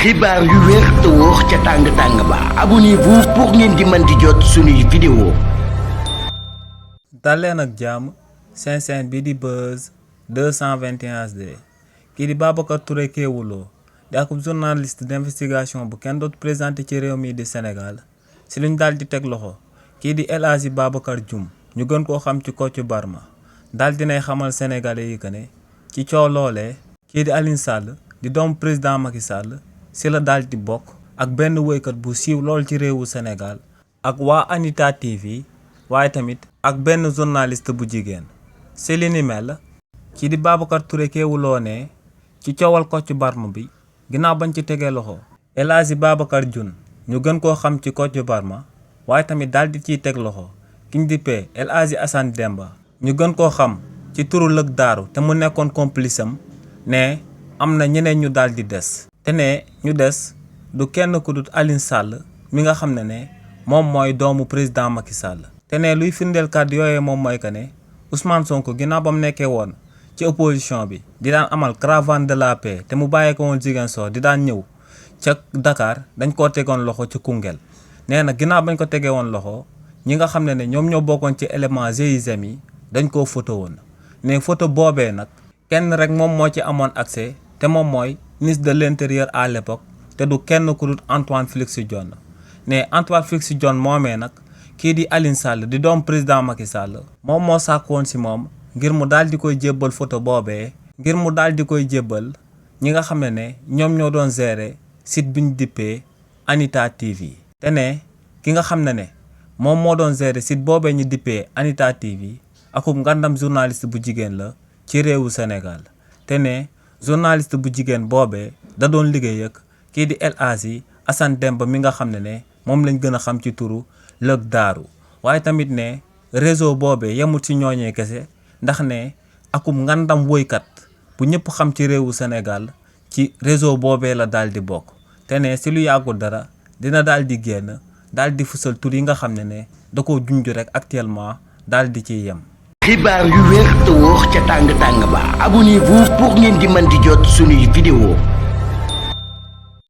xibaar yu wér te wóor ca tàng-tàng ba abonnez-vous pour ngeen di mën di jot suñuy vidéo. daleen ak jàmm seen bi di Buzz 221 HD kii di Babacar Touré Kewoulo di ak journaliste d'investigation bu kenn dootu présenté ci réew mi di Sénégal si luñ daal di teg loxo kii di El Hadji Babacar Dioum ñu gën koo xam ci Kocc Barma daal dinay xamal sénégalais yi que ne ci coow loolee kii di Alioune Sall di doomu président Macky Sall si la daal di bokk ak benn woykat bu siiw lool ci réewu Sénégal ak waa Anita TV waaye tamit ak benn journaliste bu jigéen si li ni mel kii di Babacar Touré Kewoulo ne ci coowal Kocc Barma bi ginnaaw bañ ci tegee loxo El Hadji Babacar Dioum ñu gën koo xam ci Kocc Barma waaye tamit daal di ciy teg loxo kiñ dippee El Hadji Assane Demba ñu gën koo xam ci turu Lëg Daaru te mu nekkoon complice am ne am na ñeneen ñu daal di des te ne ñu des du kenn ku dut Alioune Sall mi nga xam ne moom mooy doomu président Macky Sall te ne luy firndeel kàddu yooyee moom mooy que ne Ousmane Sonko ginnaaw ba mu nekkee woon ci opposition bi di daan amal caravane de la paix te mu bàyyee ko woon Ziguinchor di daan ñëw ca Dakar dañ koo tegoon loxo ci Koungheul nee na ginnaaw bañ ko tegee woon loxo ñi nga xam ne ñoom ñoo bokkoon ci élément GIGN yi dañ koo photo woon ne photo boobee nag kenn rek moom moo ci amoon accès te moom mooy ministre de l'intérieur à l'époque te du kenn ku dul Antoine Félix Diome ne Antoine Félix Diome moomee nag kii di Alioune Sall di doom président Macky Sall moom moo sàkk woon si moom ngir mu daal di koy jébbal photo boobee ngir mu daal di koy jébbal ñi nga xam ne ñoom ñoo doon gérer site bi ñu dippee Anita TV te ne ki nga xam ne moom moo doon gérer site boobee ñu dippee Anita TV akub ngandam journaliste bu jigéen la ci réewu Sénégal te ne journaliste bu jigéen boobee da doon liggéey ak kii di El Hadji Assane Demba mi nga xam ne moom lañ gën a xam ci turu Lëg Daaru waaye tamit ne réseau boobee yemul ci ñooñee kese ndax ne akub ngandam woykat bu ñëpp xam ci réewu Sénégal ci réseau boobee la daal di bokk te ne si lu yàggul dara dina daal di génn daal di fësal tur yi nga xam ne da koo junj rek actuellement daal di ciy yem. xibaar yu wér te wóor ca tàng-tàng ba abonnez-vous pour ngeen di mën di jot suñuy vidéo.